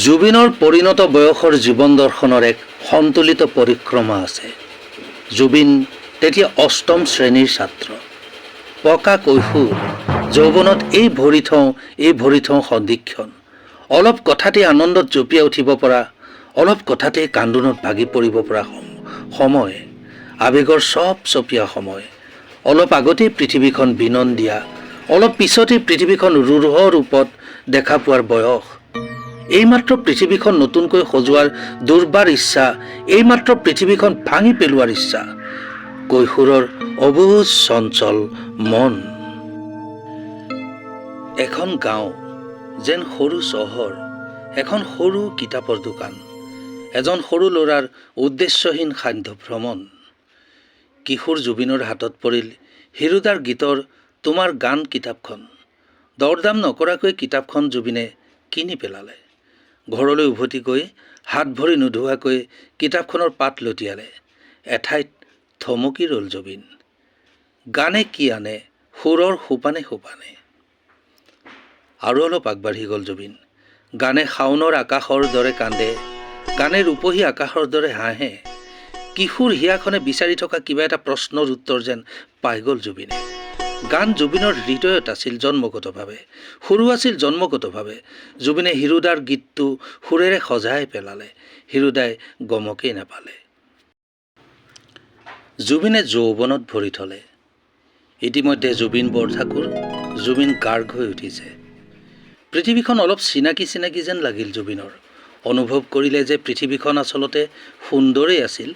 জুবিনৰ পৰিণত বয়সৰ জীৱন দৰ্শনৰ এক সন্তুলিত পৰিক্ৰমা আছে। জুবিন তেতিয়া অষ্টম শ্ৰেণীৰ ছাত্ৰ। পকা কৈশোৰ, যৌৱনত এই ভৰি থওঁ এই ভৰি থওঁ সন্ধিক্ষণ। অলপ কথাতেই আনন্দত জঁপিয়াই উঠিব পৰা, অলপ কথাতেই কান্দোনত ভাগি পৰিব পৰা সময়, আৱেগৰ চপচপীয়া সময়। অলপ আগতেই পৃথিৱীখন বিনন্দীয়া, অলপ পিছতেই পৃথিৱীখন ৰূঢ় ৰূপত দেখা পোৱাৰ বয়স। এইমাত্ৰ পৃথিৱীখন নতুনকৈ সজোৱাৰ দুৰ্বাৰ ইচ্ছা, এইমাত্ৰ পৃথিৱীখন ভাঙি পেলোৱাৰ ইচ্ছা। কৈশোৰৰ অবুজ চঞ্চল মন। এখন গাঁও যেন সৰু চহৰ, এখন সৰু কিতাপৰ দোকান, এজন সৰু ল'ৰাৰ উদ্দেশ্যহীন সান্ধ্য ভ্ৰমণ। কিশোৰ জুবিনৰ হাতত পৰিল হীৰুদাৰ গীতৰ তোমাৰ গান কিতাপখন। দৰদাম নকৰাকৈ কিতাপখন জুবিনে কিনি পেলালে। ঘৰলৈ উভতি গৈ হাত ভৰি নোধোৱাকৈ কিতাপখনৰ পাত লটিয়ালে। এঠাইত থমকি ৰ'ল জুবিন। গানে কি আনে সুৰৰ সোপানে সোপানে। আৰু অলপ আগবাঢ়ি গ'ল জুবিন। গানে শাওনৰ আকাশৰ দৰে কান্দে, গানে ৰূপহী আকাশৰ দৰে হাঁহে। কিশোৰ হিয়াখনে বিচাৰি থকা কিবা এটা প্ৰশ্নৰ উত্তৰ যেন পাই গ'ল জুবিনে। গান জুবিনৰ হৃদয়ত আছিল জন্মগতভাৱে, সুৰো আছিল জন্মগতভাৱে। জুবিনে হীৰুদাৰ গীতটো সুৰেৰে সজাই পেলালে। হীৰুদাই গমকেই নাপালে। জুবিনে যৌৱনত ভৰি থলে। ইতিমধ্যে জুবিন বৰঠাকুৰ জুবিন গাৰ্গ হৈ উঠিছে। পৃথিৱীখন অলপ চিনাকি চিনাকি যেন লাগিল জুবিনৰ। অনুভৱ কৰিলে যে পৃথিৱীখন আচলতে সুন্দৰেই আছিল,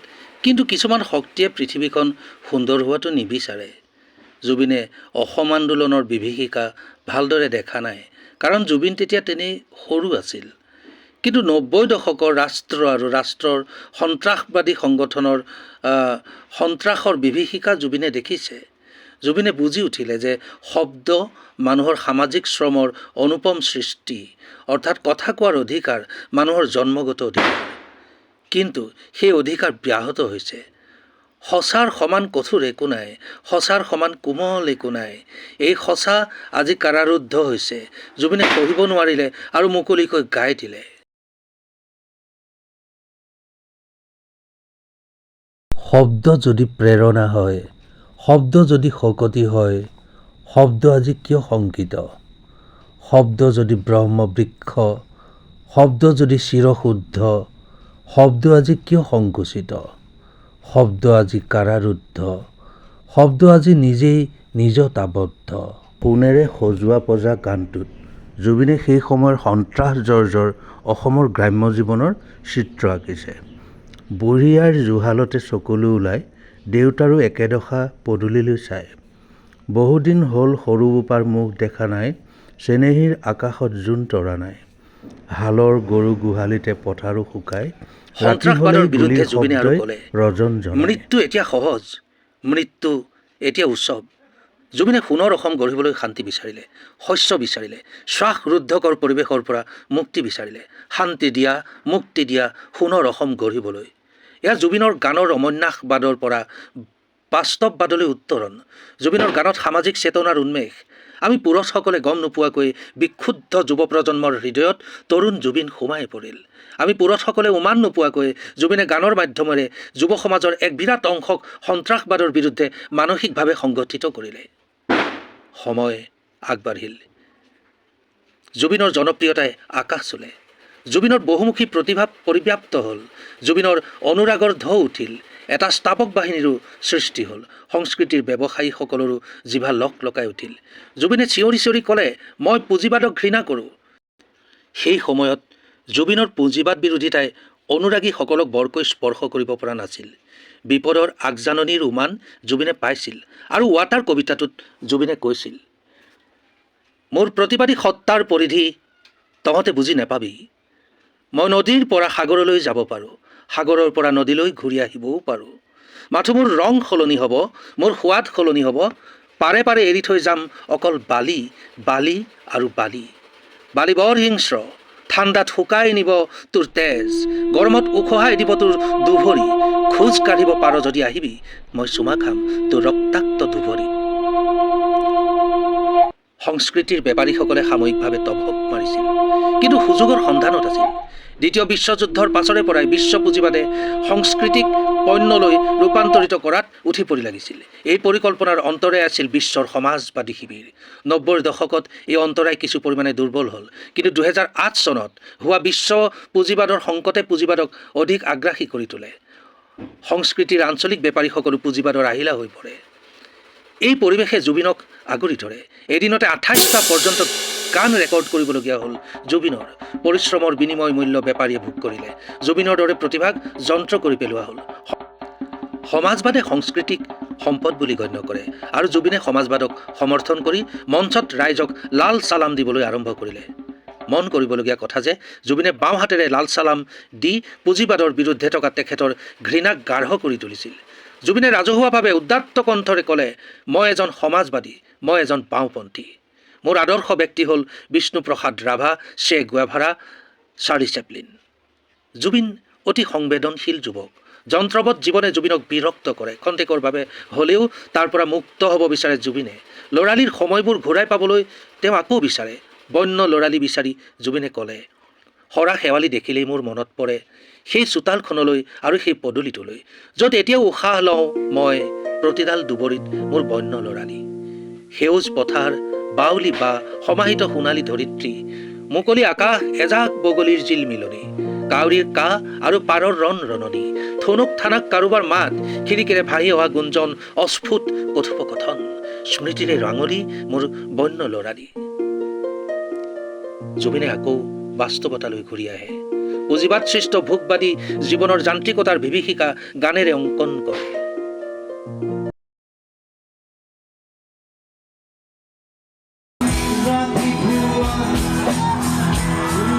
কিন্তু কিছুমান শক্তিয়ে পৃথিৱীখন সুন্দৰ হোৱাটো নিবিচাৰে। জুবিনে অসম আন্দোলনৰ বিভীষিকা ভালদৰে দেখা নাই, কাৰণ জুবিন তেতিয়া তেনেই সৰু আছিল। কিন্তু 90 দশকৰ ৰাষ্ট্ৰ আৰু ৰাষ্ট্ৰৰ সন্ত্ৰাসবাদী সংগঠনৰ সন্ত্ৰাসৰ বিভীষিকা জুবিনে দেখিছে। জুবিনে বুজি উঠিলে যে শব্দ মানুহৰ সামাজিক শ্ৰমৰ অনুপম সৃষ্টি, অৰ্থাৎ কথা কোৱাৰ অধিকাৰ মানুহৰ জন্মগত অধিকাৰ, কিন্তু সেই অধিকাৰ ব্যাহত হৈছে। সঁচাৰ সমান কঠোৰ একো নাই, সঁচাৰ সমান কোমল একো নাই। এই সঁচা আজি কাৰাৰুদ্ধ হৈছে। জুবিনে সহিব নোৱাৰিলে আৰু মুকলিকৈ গাই দিলে। শব্দ যদি প্ৰেৰণা হয়, শব্দ যদি শকতি হয়, শব্দ আজি কিয় শংকিত? শব্দ যদি ব্ৰহ্মবৃক্ষ, শব্দ যদি চিৰশুদ্ধ, শব্দ আজি কিয় সংকুচিত? শব্দ আজি কাৰাৰুদ্ধ, শব্দ আজি নিজেই নিজত আবদ্ধ। সোণেৰে সজোৱা পঁজা গানটোত জুবিনে সেই সময়ৰ সন্ত্ৰাস জৰ্জৰ অসমৰ গ্ৰাম্য জীৱনৰ চিত্ৰ আঁকিছে। বুঢ়ী আইৰ জুহালতে চকুলো ওলায়, দেউতাৰো একেদশা পদূলিলৈ চাই। বহুদিন হ'ল সৰু বোপাৰ মুখ দেখা নাই, চেনেহীৰ আকাশত জোন তৰা নাই। হালৰ গৰু গোহালিতে পথাৰো শুকায়, ৰাতি সন্ত্ৰাসবাদৰ হ'লেই বিৰুদ্ধে গুলীৰ জুবিনে আৰু শব্দই ক'লে, ৰজনজনায়। মৃত্যু এতিয়া সহজ, মৃত্যু এতিয়া উৎসৱ। জুবিনে সোণৰ অসম গঢ়িবলৈ শান্তি বিচাৰিলে, শস্য বিচাৰিলে, শ্বাসৰুদ্ধকৰ পৰিৱেশৰ পৰা মুক্তি বিচাৰিলে। শান্তি দিয়া, মুক্তি দিয়া, সোণৰ অসম গঢ়িবলৈ। এয়া জুবিনৰ গানৰ অমন্যাসবাদৰ পৰা বাস্তৱবাদলৈ উত্তৰণ। জুবিনৰ গানত সামাজিক চেতনাৰ উন্মেষ। আমি পুৰুষসকলে গম নোপোৱাকৈ বিক্ষুব্ধ যুৱ প্ৰজন্মৰ হৃদয়ত তৰুণ জুবিন সোমাই পৰিল। আমি পুৰুষসকলে উমান নোপোৱাকৈ জুবিনে গানৰ মাধ্যমেৰে যুৱ সমাজৰ এক বিৰাট অংশক সন্ত্ৰাসবাদৰ বিৰুদ্ধে মানসিকভাৱে সংগঠিত কৰিলে। সময় আগবাঢ়িল। জুবিনৰ জনপ্ৰিয়তাই আকাশ চুলে। জুবিনৰ বহুমুখী প্ৰতিভা পৰিব্যাপ্ত হ'ল। জুবিনৰ অনুৰাগৰ ঢৌ উঠিল। এটা স্তাৱক বাহিনীৰো সৃষ্টি হ'ল। সংস্কৃতিৰ ব্যৱসায়ীসকলৰো জিভা লক লকাই উঠিল। জুবিনে চিঞৰি চিঞৰি ক'লে, মই পুঁজিবাদক ঘৃণা কৰোঁ। সেই সময়ত জুবিনৰ পুঁজিবাদ বিৰোধিতাই অনুৰাগীসকলক বৰকৈ স্পৰ্শ কৰিব পৰা নাছিল। বিপদৰ আগজাননীৰ উমান জুবিনে পাইছিল আৰু ৱাটাৰ কবিতাটোত জুবিনে কৈছিল, মোৰ প্ৰতিবাদী সত্তাৰ পৰিধি তহঁতে বুজি নাপাবি। মই নদীৰ পৰা সাগৰলৈ যাব পাৰোঁ, সাগৰৰ পৰা নদীলৈ ঘূৰি আহিবও পাৰোঁ। মাথো মোৰ ৰং সলনি হ'ব, মোৰ সোৱাদ সলনি হ'ব। পাৰে পাৰে এৰি থৈ যাম অকল বালি, বালি আৰু বালি। বালি বৰ হিংস্ৰ, ঠাণ্ডাত শুকাই নিব তোৰ তেজ, গৰমত উখহাই দিব তোৰ দুভৰি। খোজ কাঢ়িব পাৰ যদি আহিবি, মই চুমা খাম তোৰ ৰক্তাক্ত দুভৰিত। সংস্কৃতিৰ বেপাৰীসকলে সাময়িকভাৱে তভক মাৰিছিল, কিন্তু সুযোগৰ সন্ধানত আছিল। দ্বিতীয় বিশ্বযুদ্ধৰ পাছৰে পৰাই বিশ্ব পুঁজিবাদে সংস্কৃতিক পণ্যলৈ ৰূপান্তৰিত কৰাত উঠি পৰি লাগিছিল। এই পৰিকল্পনাৰ অন্তৰায় আছিল বিশ্বৰ সমাজবাদী শিবিৰ। 90ৰ দশকত এই অন্তৰায় কিছু পৰিমাণে দুৰ্বল হ'ল, কিন্তু 2008 চনত হোৱা বিশ্ব পুঁজিবাদৰ সংকটে পুঁজিবাদক অধিক আগ্ৰাসী কৰি তোলে। সংস্কৃতিৰ আঞ্চলিক বেপাৰীসকলো পুঁজিবাদৰ আহিলা হৈ পৰে। এই পৰিৱেশে জুবিনক আগুৰি ধৰে। এদিনতে 28টা পৰ্যন্ত গান ৰেকৰ্ড কৰিবলগীয়া হ'ল জুবিনৰ। পৰিশ্ৰমৰ বিনিময় মূল্য বেপাৰীয়ে ভোগ কৰিলে। জুবিনৰ দৰে প্ৰতিভাক যন্ত্ৰ কৰি পেলোৱা হ'ল। সমাজবাদে সংস্কৃতিক সম্পদ বুলি গণ্য কৰে আৰু জুবিনে সমাজবাদক সমৰ্থন কৰি মঞ্চত ৰাইজক লাল চালাম দিবলৈ আৰম্ভ কৰিলে। মন কৰিবলগীয়া কথা যে জুবিনে বাওঁ হাতেৰে লাল চালাম দি পুঁজিবাদৰ বিৰুদ্ধে থকা তেখেতৰ ঘৃণাক গাঢ় কৰি তুলিছিল। জুবিনে ৰাজহুৱাভাৱে উদাত্ত কণ্ঠৰে ক'লে, "মই এজন সমাজবাদী, মই এজন বাওঁপন্থী। মোৰ আদৰ্শ ব্যক্তি হ'ল বিষ্ণুপ্ৰসাদ ৰাভা, চে গুৱেভাৰা, চাৰ্লি চেপলিন।" জুবিন অতি সংবেদনশীল যুৱক। যন্ত্ৰৱৎ জীৱনে জুবিনক বিৰক্ত কৰে। খন্তেকৰ বাবে হ'লেও তাৰ পৰা মুক্ত হ'ব বিচাৰে জুবিনে। ল'ৰালিৰ সময়বোৰ ঘূৰাই পাবলৈ তেওঁ আকৌ বিচাৰে। বন্য ল'ৰালি বিচাৰি জুবিনে ক'লে, "সৰা শেৱালি দেখিলেই মোৰ মনত পৰে সেই চোতালখনলৈ আৰু সেই পদূলিটোলৈ, য'ত এতিয়াও উশাহ লওঁ মই প্ৰতিডাল দুবৰিত মোৰ বন্য ল'ৰালি। সেউজ পথাৰ, বাউলি বা সমাহিত সোণালী ধৰিত্ৰী, মুকলি আকাশ, এজাক বগলীৰ জিলমিলনি, কাউৰীৰ কাহ আৰু পাৰৰ ৰণ ৰণনি, থুনুক থানাক কাৰোবাৰ মাত, খিৰিকীৰে ভাহি অহা গুঞ্জন, অস্ফুট কথোপকথন, স্মৃতিৰে ৰাঙলী মোৰ বন্য ল'ৰালি।" জুবিনে আকৌ বাস্তৱতালৈ ঘূৰি আহে। পুঁজিবাদ সৃষ্ট ভোগবাদী জীৱনৰ যান্ত্ৰিকতাৰ বিভীষিকা গানেৰে অংকন কৰে। ৰাতিপুৱা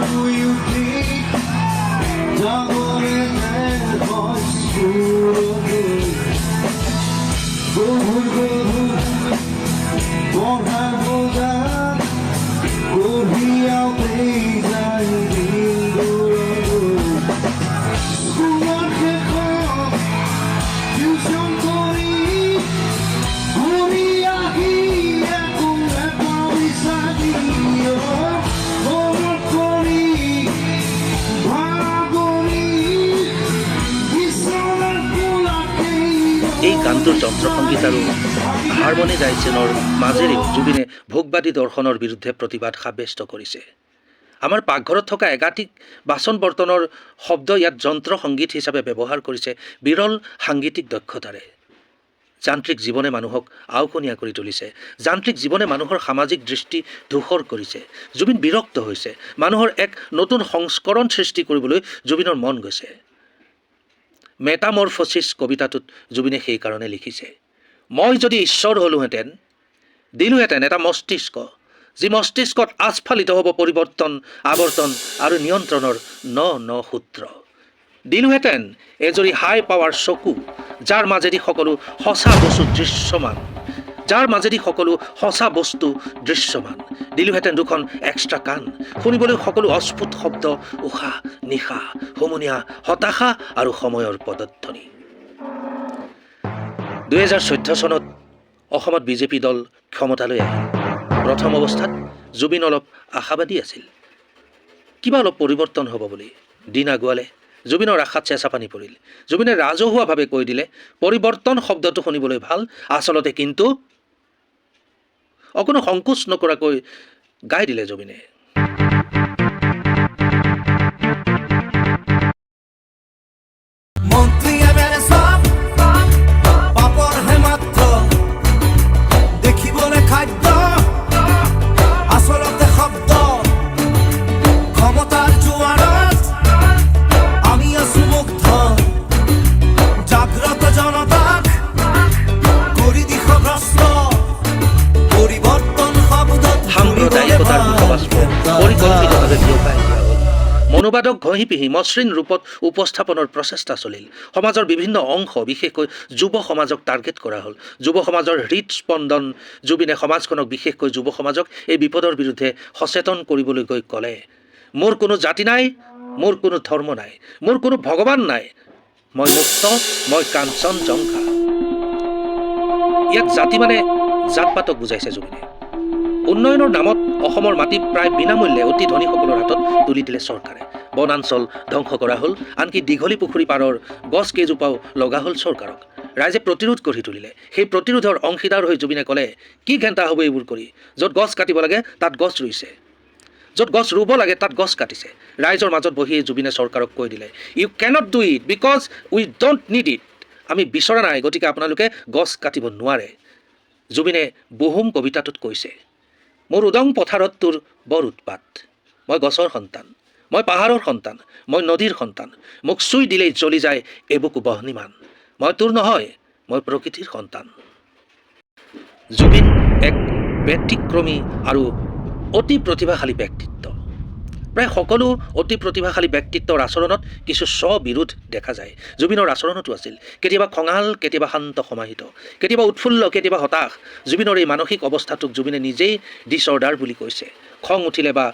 শুই উঠি যাবৰে হয় স্কুললৈ। গধুৰ গধুৰ পঢ়াৰ বোজা কঢ়িয়াওঁতেই যায় দিনবোৰ। স্কুলৰ শেষত টিউচন কৰি ঘূৰি আহি আকৌ এপাৰ বিচাৰি মনত কৰি ভাগৰি বিচনাৰ কোলাতেই এই গানটোৰ যন্ত্ৰসংগীত আৰু হাৰমনিজাইশ্যনৰ মাজেৰেও জুবিনে ভোগবাদী দৰ্শনৰ বিৰুদ্ধে প্ৰতিবাদ সাব্যস্ত কৰিছে। আমাৰ পাকঘৰত থকা এগাটিক বাচন বৰ্তনৰ শব্দ ইয়াত যন্ত্ৰ সংগীত হিচাপে ব্যৱহাৰ কৰিছে বিৰল সাংগীতিক দক্ষতাৰে। যান্ত্ৰিক জীৱনে মানুহক আওকণীয়া কৰি তুলিছে। যান্ত্ৰিক জীৱনে মানুহৰ সামাজিক দৃষ্টি ধূসৰ কৰিছে। জুবিন বিৰক্ত হৈছে। মানুহৰ এক নতুন সংস্কৰণ সৃষ্টি কৰিবলৈ জুবিনৰ মন গৈছে। মেটামৰফচিছ কবিতাটোত জুবিনে সেইকাৰণে লিখিছে, "মই যদি ঈশ্বৰ হ'লোহেঁতেন, দিলোহেঁতেন এটা মস্তিষ্ক, যি মস্তিষ্কত আস্ফালিত হ'ব পৰিৱৰ্তন, আৱৰ্তন আৰু নিয়ন্ত্ৰণৰ ন ন সূত্ৰ। দিলোহেঁতেন এজৰি হাই পাৱাৰ চকু, যাৰ মাজেদি সকলো সঁচা বস্তু দৃশ্যমান, যাৰ মাজেদি সকলো সঁচা বস্তু দৃশ্যমান। দিলোহেঁতেন দুখন এক্সট্ৰা কাণ, শুনিবলৈ সকলো অস্ফুট শব্দ, উশাহ নিশাহ, হুমুনিয়াহ, হতাশা আৰু সময়ৰ পদধ্বনি।" 2014 চনত অসমত বিজেপি দল ক্ষমতালৈ আহিল। প্ৰথম অৱস্থাত জুবিন অলপ আশাবাদী আছিল, কিবা অলপ পৰিৱৰ্তন হ'ব বুলি। দিন আগুৱালে, জুবিনৰ আশাত চেঁচা পানী পৰিল। জুবিনে ৰাজহুৱাভাৱে কৈ দিলে, "পৰিৱৰ্তন শব্দটো শুনিবলৈ ভাল, আচলতে কিন্তু..." অকণো সংকোচ নকৰাকৈ গাই দিলে জুবিনে। মন্ত্ৰী এম এল এ চব পাপৰহে মাত্ৰ, দেখিবলৈ খাদ্য, আচলতে শব্দ। ক্ষমতাৰ জোৱাৰত আমি আছো মুগ্ধ, জাগ্ৰত জনতাক কৰি দিশভ্ৰষ্ট। পৰিৱৰ্তন শব্দত সাম্প্ৰদায়িকতাৰ বিষবাষ্প পৰিকল্পিতভাৱে বিয়পাই দিয়া হ'ল। মনুবাদক ঘঁহি পিহি মসৃণ ৰূপত উপস্থাপনৰ প্ৰচেষ্টা চলিল। সমাজৰ বিভিন্ন অংশ, বিশেষকৈ যুৱ সমাজক টাৰ্গেট কৰা হ'ল। যুৱ সমাজৰ হৃদস্পন্দন জুবিনে সমাজখনক, বিশেষকৈ যুৱ সমাজক এই বিপদৰ বিৰুদ্ধে সচেতন কৰিবলৈ গৈ ক'লে, "মোৰ কোনো জাতি নাই, মোৰ কোনো ধৰ্ম নাই, মোৰ কোনো ভগৱান নাই, মই মুক্ত, মই কাঞ্চনজংঘা।" ইয়াত জাতি মানে জাত পাতক বুজাইছে জুবিনে। উন্নয়নৰ নামত অসমৰ মাটি প্ৰায় বিনামূল্যে অতি ধনীসকলৰ হাতত তুলি দিলে চৰকাৰে। বনাঞ্চল ধ্বংস কৰা হ'ল। আনকি দীঘলী পুখুৰী পাৰৰ গছ কেইজোপাও লগা হ'ল চৰকাৰক। ৰাইজে প্ৰতিৰোধ গঢ়ি তুলিলে। সেই প্ৰতিৰোধৰ অংশীদাৰ হৈ জুবিনে ক'লে, কি ঘেণ্টা হ'ব এইবোৰ কৰি? য'ত গছ কাটিব লাগে তাত গছ ৰুইছে, য'ত গছ ৰুব লাগে তাত গছ কাটিছে। ৰাইজৰ মাজত বহিয়ে জুবিনে চৰকাৰক কৈ দিলে, U cannot do it because we don't need it. আমি বিচৰা নাই, গতিকে আপোনালোকে গছ কাটিব নোৱাৰে। জুবিনে বুহুম কবিতাটোত কৈছে, মোৰ উদং পথাৰত তোৰ বৰ উৎপাত। মই গছৰ সন্তান, মই পাহাৰৰ সন্তান, মই নদীৰ সন্তান। মোক চুই দিলেই জ্বলি যায় এবুকু বহ্নিমান। মই তোৰ নহয়, মই প্ৰকৃতিৰ সন্তান। জুবিন এক ব্যতিক্ৰমী আৰু অতি প্ৰতিভাশালী ব্যক্তিত্ব। প্ৰায় সকলো অতি প্ৰতিভাশালী ব্যক্তিত্বৰ আচৰণত কিছু স্ববিৰোধ দেখা যায়। জুবিনৰ আচৰণতো আছিল। কেতিয়াবা খঙাল, কেতিয়াবা শান্ত সমাহিত, কেতিয়াবা উৎফুল্ল, কেতিয়াবা হতাশ। জুবিনৰ এই মানসিক অৱস্থাটোক জুবিনে নিজেই ডিছঅৰ্ডাৰ বুলি কৈছে। খং উঠিলে বা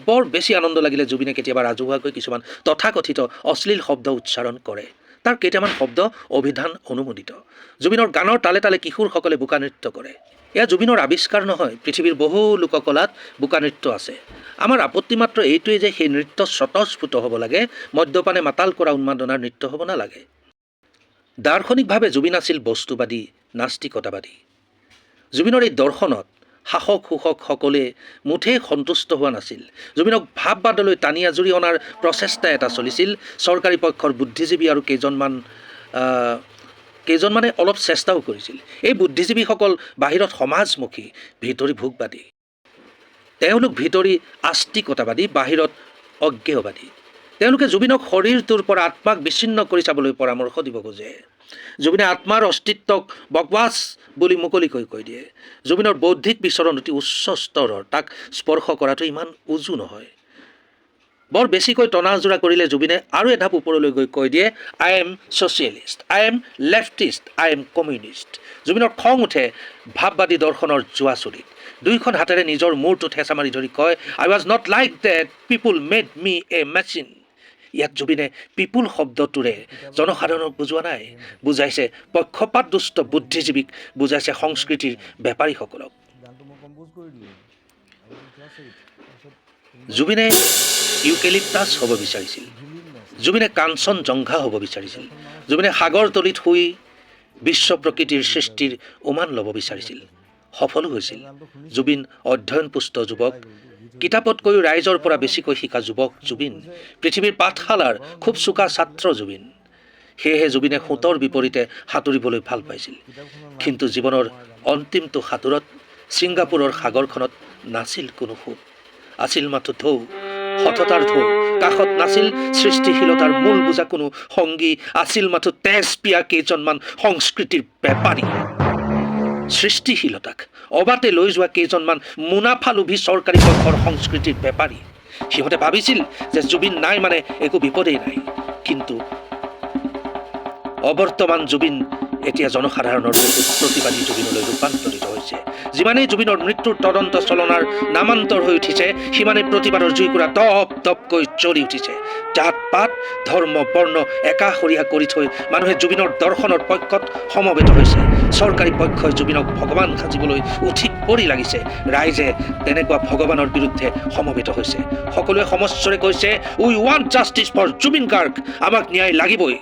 বৰ বেছি আনন্দ লাগিলে জুবিনে কেতিয়াবা ৰাজহুৱাকৈ কিছুমান তথাকথিত অশ্লীল শব্দ উচ্চাৰণ কৰে। তাৰ কেইটামান শব্দ অভিধান অনুমোদিত। জুবিনৰ গানৰ তালে তালে কিশোৰসকলে বোকা নৃত্য কৰে। এয়া জুবিনৰ আৱিষ্কাৰ নহয়। পৃথিৱীৰ বহু লোককলাত বোকা নৃত্য আছে। আমাৰ আপত্তি মাত্ৰ এইটোৱেই যে সেই নৃত্য স্বতঃস্ফূৰ্ত হ'ব লাগে, মদ্যপানে মাতাল কৰা উন্মাদনাৰ নৃত্য হ'ব নালাগে। দাৰ্শনিকভাৱে জুবিন আছিল বস্তুবাদী, নাস্তিকতাবাদী। জুবিনৰ এই দৰ্শনত শাসক শোষকসকলে মুঠেই সন্তুষ্ট হোৱা নাছিল। জুবিনক ভাৱবাদলৈ টানি আজুৰি অনাৰ প্ৰচেষ্টা এটা চলিছিল। চৰকাৰী পক্ষৰ বুদ্ধিজীৱী আৰু কেইজনমানে অলপ চেষ্টাও কৰিছিল। এই বুদ্ধিজীৱীসকল বাহিৰত সমাজমুখী, ভিতৰি ভোগবাদী। তেওঁলোক ভিতৰি আস্তিকতাবাদী, বাহিৰত অজ্ঞেয়বাদী। তেওঁলোকে জুবিনক শৰীৰটোৰ পৰা আত্মাক বিচ্ছিন্ন কৰি চাবলৈ পৰামৰ্শ দিব খোজে। জুবিনে আত্মাৰ অস্তিত্বক বকৱাছ বুলি মুকলিকৈ কৈ দিয়ে। জুবিনৰ বৌদ্ধিক বিচৰণ অতি উচ্চ স্তৰৰ। তাক স্পৰ্শ কৰাটো ইমান উজু নহয়। বৰ বেছিকৈ টনা আজোৰা কৰিলে জুবিনে আৰু এধাপ ওপৰলৈ গৈ কৈ দিয়ে, "I am socialist, I am leftist, I am communist." জুবিনৰ খং উঠে ভাৱবাদী দৰ্শনৰ জোৱা চুলিত। দুয়োখন হাতেৰে নিজৰ মূৰটোত হেঁচা মাৰি ধৰি কয়, "I was not like that. People made me a machine." ইয়াত জুবিনে পিপুল শব্দটোৰে জনসাধাৰণক বুজোৱা নাই। বুজাইছে পক্ষপাতদুষ্ট বুদ্ধিজীৱীক, বুজাইছে সংস্কৃতিৰ বেপাৰীসকলক। গানটো মই কম্প'জ কৰি দিলোঁ আৰু ক্লাছ 8 তাৰপিছত জুবিনে ইউকেলিপ্টাছ হ'ব বিচাৰিছিল। জুবিনে কাঞ্চন জংঘা হ'ব বিচাৰিছিল। জুবিনে সাগৰ তলিত শুই বিশ্ব প্ৰকৃতিৰ সৃষ্টিৰ উমান ল'ব বিচাৰিছিল। সফলো হৈছিল। জুবিন অধ্যয়নপুষ্ট যুৱক। কিতাপতকৈও ৰাইজৰ পৰা বেছিকৈ শিকা যুৱক জুবিন। পৃথিৱীৰ পাঠশালাৰ খুব চোকা ছাত্ৰ জুবিন। সেয়েহে জুবিনে সোঁতৰ বিপৰীতে সাঁতুৰিবলৈ ভাল পাইছিল। কিন্তু জীৱনৰ অন্তিমটো সাঁতোৰত ছিংগাপুৰৰ সাগৰখনত নাছিল কোনো সোঁত। আছিল মাথো ঢৌ, সততাৰ ঢৌ। কাষত নাছিল সৃষ্টিশীলতাৰ মূল বুজা কোনো সংগী। আছিল মাথো তেজ পিয়া কেইজনমান সংস্কৃতিৰ বেপাৰী। সৃষ্টিশীলতাক অবাটে লৈ যোৱা কেইজনমান মুনাফালোভী চৰকাৰী পক্ষৰ সংস্কৃতিৰ বেপাৰী। সিহঁতে ভাবিছিল যে জুবিন নাই মানে একো বিপদেই নাই। কিন্তু অবৰ্তমান জুবিন এতিয়া জনসাধাৰণৰ বুকুত প্ৰতিবাদী জুবিনলৈ ৰূপান্তৰিত হৈছে। যিমানেই জুবিনৰ মৃত্যুৰ তদন্ত চলনাৰ নামান্তৰ হৈ উঠিছে, সিমানেই প্ৰতিবাদৰ জুইকুৰা দপ দপকৈ জ্বলি উঠিছে। জাত পাত, ধৰ্ম বৰ্ণ একাষৰীয়া কৰি থৈ মানুহে জুবিনৰ দৰ্শনৰ পক্ষত সমবেত হৈছে। চৰকাৰী পক্ষই জুবিনক ভগৱান সাজিবলৈ উঠি পৰি লাগিছে। ৰাইজে তেনেকুৱা ভগৱানৰ বিৰুদ্ধে সমবেত হৈছে। সকলোৱে সমস্বৰে কৈছে, "We want justice for Zubeen Garg." আমাক ন্যায় লাগিবই।